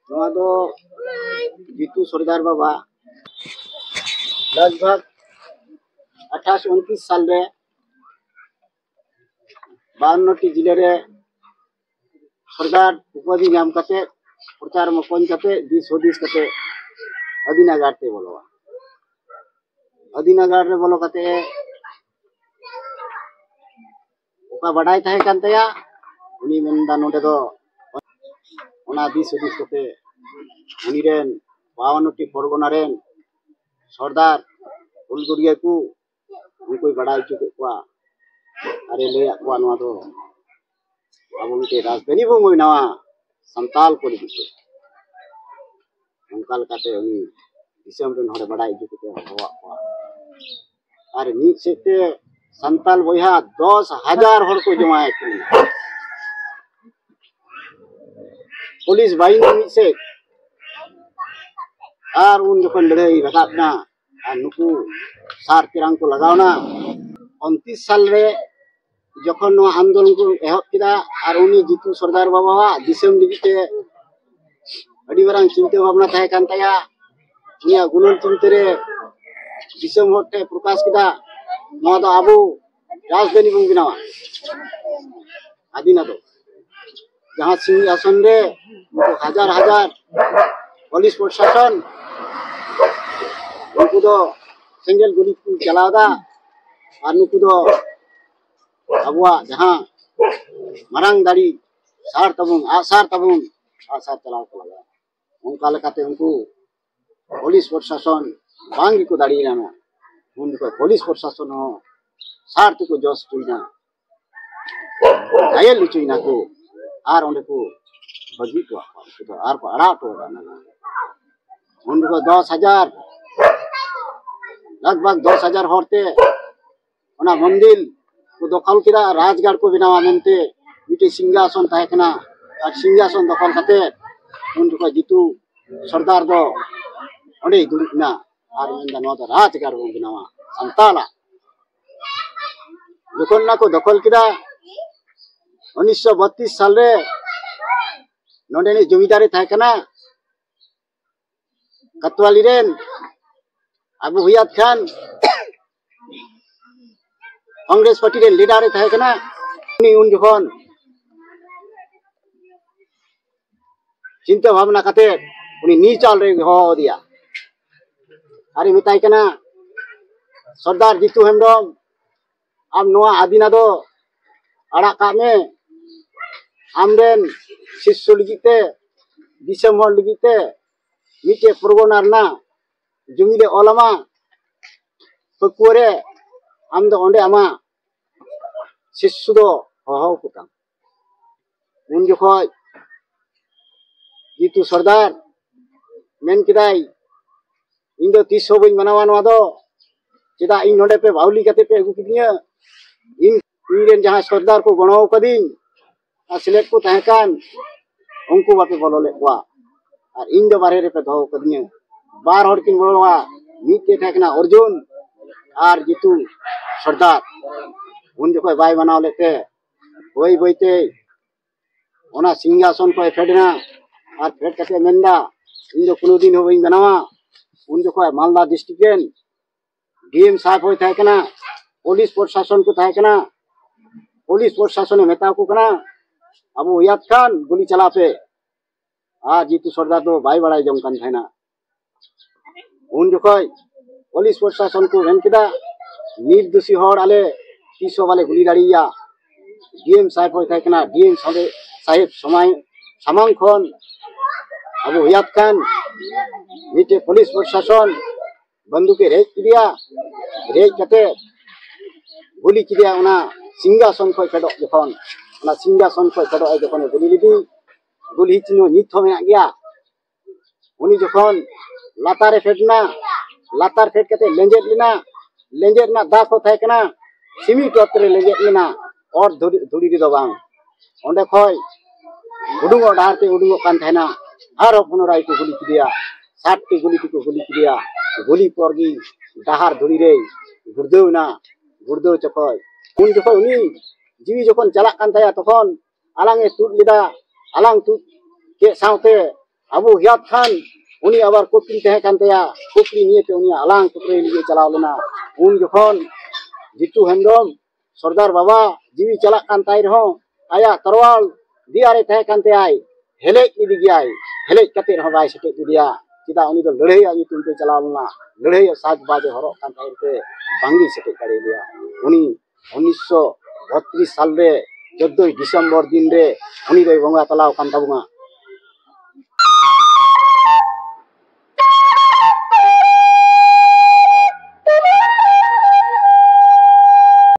ᱱᱚᱣᱟ ᱫᱚ ᱡᱤᱛᱩ ᱥᱚᱨᱫᱟᱨ ᱵᱟᱵᱟ ᱞᱟᱜᱽ ᱵᱷᱟᱜᱽ ᱟᱴᱷᱟᱥ ᱩᱱᱛᱨᱤᱥ ᱥᱟᱞ ᱨᱮ ᱵᱟᱣᱟᱱᱱᱚ ᱴᱤ ᱡᱤᱞᱟᱹ ᱨᱮ ᱥᱚᱨᱫᱟᱨ ᱩᱯᱟᱫᱷᱤ ᱧᱟᱢ ᱠᱟᱛᱮ, ᱯᱨᱚᱪᱟᱨ ᱢᱚᱠᱚᱧ ᱠᱟᱛᱮ, ᱫᱤᱥ ᱦᱩᱫᱤᱥ ᱠᱟᱛᱮ ᱟᱹᱫᱤᱱᱟ ᱜᱟᱲ ᱛᱮ ᱵᱚᱞᱚᱜᱼᱟ᱾ ᱟᱹᱫᱤᱱᱟ ᱜᱟᱲ ᱨᱮ ᱵᱚᱞᱚ ᱠᱟᱛᱮ ᱚᱠᱟ ᱵᱟᱰᱟᱭ ᱛᱟᱦᱮᱸ ᱠᱟᱱ ᱛᱟᱭᱟ, ᱩᱱᱤ ᱢᱮᱱᱫᱟ ᱱᱚᱰᱮ ᱫᱚ ᱚᱱᱟ ᱫᱤᱥ ᱦᱩᱫᱤᱥ ᱠᱟᱛᱮ ᱩᱱᱤ ᱨᱮᱱ ᱵᱟᱣᱟᱱᱱᱚ ᱴᱤ ᱯᱚᱨᱜᱚᱱᱟ ᱨᱮᱱ ᱥᱚᱨᱫᱟᱨ ᱦᱩᱞᱜᱟᱹᱨᱤᱭᱟᱹ ᱠᱚ ᱩᱱᱠᱩᱭ ᱵᱟᱰᱟᱭ ᱦᱚᱪᱚ ᱠᱮᱫ ᱠᱚᱣᱟ ᱟᱨᱮ ᱞᱟᱹᱭᱟᱫ ᱠᱚᱣᱟ ᱱᱚᱣᱟ ᱫᱚ ᱟᱵᱚ ᱢᱤᱫᱴᱮᱱ ᱨᱟᱡᱽᱫᱷᱟᱱᱤ ᱵᱚᱱ ᱵᱮᱱᱟᱣᱟ ᱥᱟᱱᱛᱟᱞ ᱠᱚ ᱞᱟᱹᱜᱤᱫ ᱛᱮ᱾ ᱚᱱᱠᱟ ᱞᱮᱠᱟᱛᱮ ᱩᱱᱤ ᱫᱤᱥᱚᱢ ᱨᱮᱱ ᱦᱚᱲ ᱵᱟᱰᱟᱭ ᱦᱚᱪᱚ ᱠᱟᱛᱮ ᱦᱚᱦᱚᱣᱟᱫ ᱠᱚᱣᱟ᱾ ᱟᱨ ᱢᱤᱫ ᱥᱮᱫ ᱛᱮ ᱥᱟᱱᱛᱟᱞ ᱵᱚᱭᱦᱟ ᱫᱚᱥ ᱦᱟᱡᱟᱨ ᱦᱚᱲ ᱠᱚ ᱡᱚᱢᱟᱭᱮᱫ ᱠᱚᱣᱟ᱾ ᱯᱩᱞᱤᱥ ᱵᱟᱦᱤᱱᱤ ᱢᱤᱫ ᱥᱮᱫ, ᱟᱨ ᱩᱱ ᱡᱚᱠᱷᱚᱱ ᱞᱟᱹᱲᱦᱟᱹᱭ ᱨᱟᱠᱟᱵ ᱮᱱᱟ, ᱟᱨ ᱱᱩᱠᱩ ᱥᱟᱨ ᱛᱮᱨᱟᱝ ᱠᱚ ᱞᱟᱜᱟᱣ ᱮᱱᱟ᱾ ᱩᱱᱛᱤᱥ ᱥᱟᱞ ᱨᱮ ᱡᱚᱠᱷᱚᱱ ᱱᱚᱣᱟ ᱟᱱᱫᱳᱞᱚᱱ ᱠᱚ ᱮᱦᱚᱵ ᱠᱮᱫᱟ, ᱟᱨ ᱩᱱᱤ ᱡᱤᱛᱩ ᱥᱚᱨᱫᱟᱨ ᱵᱟᱵᱟᱣᱟᱜ ᱫᱤᱥᱚᱢ ᱞᱟᱹᱜᱤᱫ ᱛᱮ ᱟᱹᱰᱤ ᱢᱟᱨᱟᱝ ᱪᱤᱱᱛᱟᱹ ᱵᱷᱟᱵᱽᱱᱟ ᱛᱟᱦᱮᱸ ᱠᱟᱱ ᱛᱟᱭᱟ᱾ ᱩᱱᱤᱭᱟᱜ ᱜᱩᱱᱟᱹᱱ ᱪᱤᱱᱛᱟᱹ ᱨᱮ ᱫᱤᱥᱚᱢ ᱦᱚᱲ ᱴᱷᱮᱱ ᱯᱨᱚᱠᱟᱥ ᱠᱮᱫᱟ, ᱱᱚᱣᱟ ᱫᱚ ᱟᱵᱚ ᱨᱟᱡᱽᱫᱷᱟᱱᱤ ᱵᱚᱱ ᱵᱮᱱᱟᱣᱟ, ᱟᱹᱫᱤᱱᱟ ᱫᱚ᱾ ᱡᱟᱦᱟᱸ ᱥᱤᱝᱦᱟᱥᱚᱱ ᱨᱮ ᱩᱱᱠᱩ ᱦᱟᱡᱟᱨ ᱦᱟᱡᱟᱨ ᱯᱩᱞᱤᱥ ᱯᱨᱚᱥᱟᱥᱚᱱ, ᱩᱱᱠᱩ ᱫᱚ ᱥᱮᱸᱜᱮᱞ ᱜᱩᱞᱤ ᱠᱚ ᱪᱟᱞᱟᱣ ᱮᱫᱟ, ᱟᱨ ᱱᱩᱠᱩ ᱫᱚ ᱟᱵᱚᱣᱟᱜ ᱡᱟᱦᱟᱸ ᱢᱟᱨᱟᱝ ᱫᱟᱲᱮ, ᱥᱟᱨ ᱛᱟᱵᱚᱱ, ᱟᱜᱼᱥᱟᱨ ᱛᱟᱵᱚᱱ, ᱟᱜᱼᱥᱟᱨ ᱪᱟᱞᱟᱣ ᱠᱚ ᱞᱟᱜᱟᱜᱼᱟ᱾ ᱚᱱᱠᱟ ᱞᱮᱠᱟᱛᱮ ᱩᱱᱠᱩ ᱯᱩᱞᱤᱥ ᱯᱨᱚᱥᱟᱥᱚᱱ ᱵᱟᱝ ᱜᱮᱠᱚ ᱫᱟᱲᱮᱭᱟᱱᱟ᱾ ᱩᱱ ᱡᱚᱠᱷᱚᱱ ᱯᱩᱞᱤᱥ ᱯᱨᱚᱥᱟᱥᱚᱱ ᱦᱚᱸ ᱥᱟᱨ ᱛᱮᱠᱚ ᱡᱚᱥ ᱦᱚᱪᱚᱭᱮᱱᱟ, ᱜᱷᱟᱭᱮᱞ ᱦᱚᱪᱚᱭᱮᱱᱟ ᱠᱚ, ᱟᱨ ᱚᱸᱰᱮ ᱠᱚ ᱵᱟᱹᱜᱤ ᱦᱚᱴᱚᱣᱟᱜ ᱠᱚᱣᱟ᱾ ᱩᱱᱠᱩ ᱫᱚ ᱟᱨ ᱠᱚ ᱟᱲᱟᱜ ᱦᱚᱴᱚ ᱠᱟᱫᱟ᱾ ᱩᱱ ᱡᱚᱠᱷᱚᱱ ᱫᱚᱥ ᱦᱟᱡᱟᱨ, ᱞᱟᱜᱽ ᱵᱷᱟᱜᱽ ᱫᱚᱥ ᱦᱟᱡᱟᱨ ᱦᱚᱲ ᱛᱮ ᱚᱱᱟ ᱢᱚᱱᱫᱤᱨ ᱠᱚ ᱫᱚᱠᱷᱚᱞ ᱠᱮᱫᱟ, ᱨᱟᱡᱽᱜᱟᱲ ᱠᱚ ᱵᱮᱱᱟᱣᱟ ᱢᱮᱱᱛᱮ ᱢᱤᱫᱴᱮᱡ ᱥᱤᱝᱦᱟᱥᱚᱱ ᱛᱟᱦᱮᱸ ᱠᱟᱱᱟ᱾ ᱟᱨ ᱥᱤᱝᱦᱟᱥᱚᱱ ᱫᱚᱠᱷᱚᱞ ᱠᱟᱛᱮ ᱩᱱ ᱡᱚᱠᱷᱚᱱ ᱡᱤᱛᱩ ᱥᱚᱨᱫᱟᱨ ᱫᱚ ᱚᱸᱰᱮᱭ ᱫᱩᱲᱩᱵ ᱮᱱᱟ ᱟᱨ ᱢᱮᱱᱫᱟ, "ᱱᱚᱣᱟ ᱫᱚ ᱨᱟᱡᱽᱜᱟᱲ ᱵᱚᱱ ᱵᱮᱱᱟᱣᱟ ᱥᱟᱱᱛᱟᱞᱟᱜ᱾" ᱡᱚᱠᱷᱚᱱ ᱚᱱᱟ ᱠᱚ ᱫᱚᱠᱷᱚᱞ ᱠᱮᱫᱟ, ᱩᱱᱤᱥᱥᱚ ᱵᱟᱛᱤᱥ ᱥᱟᱞᱨᱮ ᱱᱚᱰᱮᱱᱤᱡ ᱡᱚᱢᱤᱫᱟᱨᱮ ᱛᱟᱦᱮᱸ ᱠᱟᱱᱟ ᱠᱟᱛᱣᱟᱞᱤ ᱨᱮᱱ ᱟᱵᱩ ᱦᱩᱭᱟᱛ ᱠᱷᱟᱱ, ᱠᱚᱝᱜᱨᱮᱥ ᱯᱟᱨᱴᱤ ᱨᱮᱱ ᱞᱤᱰᱟᱨ ᱮ ᱛᱟᱦᱮᱸ ᱠᱟᱱᱟ᱾ ᱩᱱᱤ ᱩᱱ ᱡᱚᱠᱷᱚᱱ ᱪᱤᱱᱛᱟᱹ ᱵᱷᱟᱵᱽᱱᱟ ᱠᱟᱛᱮ ᱩᱱᱤ ᱱᱤᱪᱟᱞ ᱨᱮ ᱦᱚᱦᱚ ᱟᱫᱮᱭᱟ ᱟᱨᱮ ᱢᱮᱛᱟᱭ ᱠᱟᱱᱟ, "ᱥᱚᱨᱫᱟᱨ ᱡᱤᱛᱩ ᱦᱮᱢᱵᱨᱚᱢ, ᱟᱢ ᱱᱚᱣᱟ ᱟᱹᱫᱤᱱᱟ ᱫᱚ ᱟᱲᱟᱜ ᱠᱟᱜ ᱢᱮ, ᱟᱢᱨᱮᱱ ᱥᱤᱥᱥᱚ ᱞᱟᱹᱜᱤᱫ ᱛᱮ, ᱫᱤᱥᱚᱢ ᱦᱚᱲ ᱞᱟᱹᱜᱤᱫ ᱛᱮ ᱢᱤᱫᱴᱮᱡ ᱯᱨᱚᱜᱚᱱᱟ ᱨᱮᱱᱟᱜ ᱡᱩᱢᱤ ᱞᱮ ᱚᱞ ᱟᱢᱟ ᱯᱟᱹᱠᱩᱣᱟᱹ ᱨᱮ, ᱟᱢ ᱫᱚ ᱚᱸᱰᱮ ᱟᱢᱟᱜ ᱥᱤᱥᱥᱚ ᱫᱚ ᱦᱚᱦᱚ ᱟᱠᱚ ᱛᱟᱢ᱾" ᱩᱱ ᱡᱚᱠᱷᱚᱡ ᱡᱤᱛᱩ ᱥᱚᱨᱫᱟᱨ ᱢᱮᱱ ᱠᱮᱫᱟᱭ, "ᱤᱧ ᱫᱚ ᱛᱤᱥ ᱦᱚᱸ ᱵᱟᱹᱧ ᱢᱟᱱᱟᱣᱟ ᱱᱚᱣᱟ ᱫᱚ᱾ ᱪᱮᱫᱟᱜ ᱤᱧ ᱱᱚᱰᱮ ᱯᱮ ᱵᱟᱹᱣᱞᱤ ᱠᱟᱛᱮ ᱯᱮ ᱟᱹᱜᱩ ᱠᱤᱫᱤᱧᱟ? ᱤᱧ, ᱤᱧ ᱨᱮᱱ ᱡᱟᱦᱟᱸᱭ ᱥᱚᱨᱫᱟᱨ ᱠᱚ ᱜᱚᱲᱚ ᱟᱠᱟᱫᱤᱧ ᱟᱨ ᱥᱮᱞᱮᱫ ᱠᱚ ᱛᱟᱦᱮᱸ ᱠᱟᱱ, ᱩᱱᱠᱩ ᱵᱟᱯᱮ ᱵᱚᱞᱚ ᱞᱮᱫ ᱠᱚᱣᱟ᱾ ᱟᱨ ᱤᱧ ᱫᱚ ᱵᱟᱨᱦᱮ ᱨᱮᱯᱮ ᱫᱚᱦᱚ ᱠᱟᱫᱤᱧᱟ᱾" ᱵᱟᱨ ᱦᱚᱲ ᱠᱤᱱ ᱵᱚᱞᱚᱣᱟ, ᱢᱤᱫᱴᱮᱡ ᱛᱟᱦᱮᱸ ᱠᱟᱱᱟ ᱚᱨᱡᱩᱱ ᱟᱨ ᱡᱤᱛᱩ ᱥᱚᱨᱫᱟᱨ᱾ ᱩᱱ ᱡᱚᱠᱷᱚᱡ ᱵᱟᱭ ᱢᱟᱱᱟᱣ ᱞᱮᱫ ᱛᱮ ᱵᱟᱹᱭ ᱵᱟᱹᱭ ᱛᱮ ᱚᱱᱟ ᱥᱤᱝᱦᱟᱥᱚᱱ ᱠᱷᱚᱱ ᱯᱷᱮᱰ ᱮᱱᱟ᱾ ᱟᱨ ᱯᱷᱮᱰ ᱠᱟᱛᱮ ᱢᱮᱱᱫᱟ, "ᱤᱧ ᱫᱚ ᱠᱳᱱᱳ ᱫᱤᱱ ᱦᱚᱸ ᱵᱟᱹᱧ ᱵᱮᱱᱟᱣᱟ᱾" ᱩᱱ ᱡᱚᱠᱷᱚᱱ ᱢᱟᱞᱫᱟ ᱰᱤᱥᱴᱨᱤᱠᱴ ᱨᱮᱱ ᱰᱤ ᱮᱢ ᱥᱟᱦᱮᱵ ᱦᱚᱸᱭ ᱛᱟᱦᱮᱸ ᱠᱟᱱᱟ, ᱯᱩᱞᱤᱥ ᱯᱨᱚᱥᱟᱥᱚᱱ ᱠᱚ ᱛᱟᱦᱮᱸ ᱠᱟᱱᱟ᱾ ᱯᱩᱞᱤᱥ ᱯᱨᱚᱥᱟᱥᱚᱱᱮ ᱢᱮᱛᱟ ᱠᱚ ᱠᱟᱱᱟ, "ᱟᱵᱚ ᱦᱩᱭᱟᱫ ᱠᱷᱟᱱ ᱜᱩᱞᱤ ᱪᱟᱞᱟᱣ ᱯᱮ᱾" ᱟᱨ ᱡᱤᱛᱩ ᱥᱚᱨᱫᱟᱨ ᱫᱚ ᱵᱟᱭ ᱵᱟᱲᱟᱭ ᱡᱚᱝ ᱠᱟᱱ ᱛᱟᱦᱮᱱᱟ᱾ ᱩᱱ ᱡᱚᱠᱷᱚᱡ ᱯᱩᱞᱤᱥ ᱯᱨᱚᱥᱟᱥᱚᱱ ᱠᱚ ᱢᱮᱱ ᱠᱮᱫᱟ, "ᱱᱤᱨᱫᱳᱥᱤ ᱦᱚᱲ ᱟᱞᱮ ᱛᱤᱥ ᱦᱚᱸ ᱵᱟᱞᱮ ᱜᱩᱞᱤ ᱫᱟᱲᱮᱭᱟᱭᱟ᱾" ᱰᱤ ᱮᱢ ᱥᱟᱦᱮᱵ ᱦᱚᱸᱭ ᱛᱟᱦᱮᱸ ᱠᱟᱱᱟ, ᱰᱤ ᱮᱢ ᱥᱟᱦᱮᱵ ᱥᱟᱢᱟᱝ ᱠᱷᱚᱱ ᱟᱵᱚ ᱦᱩᱭᱟᱫ ᱠᱷᱟᱱ ᱢᱤᱫᱴᱮᱡ ᱯᱩᱞᱤᱥ ᱯᱨᱚᱥᱟᱥᱚᱱ ᱵᱟᱱᱫᱩᱠᱮ ᱨᱮᱡ ᱠᱮᱫᱮᱭᱟ᱾ ᱨᱮᱡ ᱠᱟᱛᱮ ᱜᱩᱞᱤ ᱠᱮᱫᱮᱭᱟ ᱚᱱᱟ ᱥᱤᱝᱦᱟᱥᱚᱱ ᱠᱷᱚᱱ ᱯᱷᱮᱰᱚᱜ ᱡᱚᱠᱷᱚᱱ, ᱚᱱᱟ ᱥᱤᱝᱦᱟᱥᱚᱱ ᱠᱷᱚᱱ ᱯᱷᱮᱰᱚᱜ ᱮ ᱡᱚᱠᱷᱚᱱᱮ ᱜᱩᱞᱤ ᱞᱮᱫᱮ, ᱜᱩᱞᱤ ᱪᱤᱱᱦᱟᱹ ᱱᱤᱛ ᱦᱚᱸ ᱢᱮᱱᱟᱜ ᱜᱮᱭᱟ᱾ ᱩᱱᱤ ᱡᱚᱠᱷᱚᱱ ᱞᱟᱛᱟᱨ ᱨᱮ ᱯᱷᱮᱰ ᱮᱱᱟ, ᱞᱟᱛᱟᱨ ᱯᱷᱮᱰ ᱠᱟᱛᱮ ᱞᱮᱸᱡᱮᱫ ᱞᱮᱱᱟ, ᱞᱮᱸᱡᱮᱫ ᱨᱮᱱᱟᱜ ᱫᱟᱜ ᱦᱚᱸ ᱛᱟᱦᱮᱸ ᱠᱟᱱᱟ, ᱥᱤᱢᱤᱴ ᱚᱛ ᱨᱮ ᱞᱮᱸᱡᱮᱫ ᱞᱮᱱᱟ, ᱚᱛ ᱫᱷᱩᱲᱤ, ᱫᱷᱩᱲᱤ ᱨᱮᱫᱚ ᱵᱟᱝ᱾ ᱚᱸᱰᱮ ᱠᱷᱚᱡ ᱩᱰᱩᱝᱚᱜ ᱰᱟᱦᱟᱨ ᱛᱮ ᱩᱰᱩᱝᱚᱜ ᱠᱟᱱ ᱛᱟᱦᱮᱱᱟ, ᱟᱨᱦᱚᱸ ᱯᱩᱱᱚᱨᱟᱭ ᱠᱚ ᱜᱩᱞᱤ ᱠᱮᱫᱮᱭᱟ, ᱥᱟᱛᱴᱤ ᱜᱩᱞᱤ ᱛᱮᱠᱚ ᱜᱩᱞᱤ ᱠᱮᱫᱮᱭᱟ᱾ ᱜᱩᱞᱤ ᱯᱚᱨ ᱜᱮ ᱰᱟᱦᱟᱨ ᱫᱷᱩᱲᱤ ᱨᱮᱭ ᱜᱩᱲᱫᱟᱹᱣ ᱮᱱᱟ, ᱜᱩᱲᱫᱟᱹᱣ ᱡᱚᱠᱷᱚᱡ, ᱩᱱ ᱡᱚᱠᱷᱚᱡ ᱩᱱᱤ ᱡᱤᱣᱤ ᱡᱚᱠᱷᱚᱱ ᱪᱟᱞᱟᱜ ᱠᱟᱱ ᱛᱟᱭᱟ, ᱛᱚᱠᱷᱚᱱ ᱟᱞᱟᱝ ᱮ ᱛᱩᱫ ᱞᱮᱫᱟ᱾ ᱟᱞᱟᱝ ᱛᱩᱫ ᱠᱮᱫ ᱥᱟᱶᱛᱮ ᱟᱵᱚ ᱦᱩᱭᱟᱫ ᱠᱷᱟᱱ ᱩᱱᱤ ᱟᱵᱟᱨ ᱠᱩᱠᱞᱤ ᱛᱟᱦᱮᱸ ᱠᱟᱱ ᱛᱟᱭᱟ, ᱠᱩᱠᱞᱤ ᱱᱤᱭᱮᱛᱮ ᱩᱱᱤᱭᱟᱜ ᱟᱞᱟᱝ ᱠᱩᱠᱞᱤ ᱞᱟᱹᱜᱤᱫ ᱮ ᱪᱟᱞᱟᱣ ᱞᱮᱱᱟ᱾ ᱩᱱ ᱡᱚᱠᱷᱚᱱ ᱡᱤᱛᱩ ᱦᱮᱢᱵᱨᱚᱢ ᱥᱚᱨᱫᱟᱨ ᱵᱟᱵᱟ ᱡᱤᱣᱤ ᱪᱟᱞᱟᱜ ᱠᱟᱱ ᱛᱟᱭ ᱨᱮᱦᱚᱸ ᱟᱭᱟᱜ ᱛᱚᱨᱣᱟᱞ ᱫᱮᱭᱟ ᱨᱮ ᱛᱟᱦᱮᱸ ᱠᱟᱱ ᱛᱟᱭᱟᱭ, ᱦᱮᱞᱮᱡ ᱤᱫᱤ ᱜᱮᱭᱟᱭ, ᱦᱮᱞᱮᱡ ᱠᱟᱛᱮ ᱨᱮᱦᱚᱸ ᱵᱟᱭ ᱥᱮᱴᱮᱡ ᱞᱮᱫᱮᱭᱟ᱾ ᱪᱮᱫᱟᱜ? ᱩᱱᱤ ᱫᱚ ᱞᱟᱹᱲᱦᱟᱹᱭᱟᱜ ᱧᱩᱛᱩᱢ ᱛᱮ ᱪᱟᱞᱟᱣ ᱞᱮᱱᱟ, ᱞᱟᱹᱲᱦᱟᱹᱭᱟᱜ ᱥᱟᱡᱽᱵᱟᱡᱽ ᱮ ᱦᱚᱨᱚᱜ ᱠᱟᱱ ᱛᱟᱦᱮᱸ ᱛᱮ ᱵᱟᱝᱜᱮ ᱥᱮᱴᱮᱡ ᱫᱟᱲᱮᱭᱟᱫᱮᱭᱟ᱾ ᱩᱱᱤ ᱩᱱᱤᱥᱥᱚ ᱵᱚᱛᱨᱤᱥ ᱥᱟᱞ ᱨᱮ ᱪᱳᱫᱽᱫᱳᱭ ᱰᱤᱥᱮᱢᱵᱚᱨ ᱫᱤᱱ ᱨᱮ ᱩᱱᱤ ᱫᱚᱭ ᱵᱚᱸᱜᱟ ᱛᱟᱞᱟᱣ ᱟᱠᱟᱱ ᱛᱟᱵᱚᱱᱟ᱾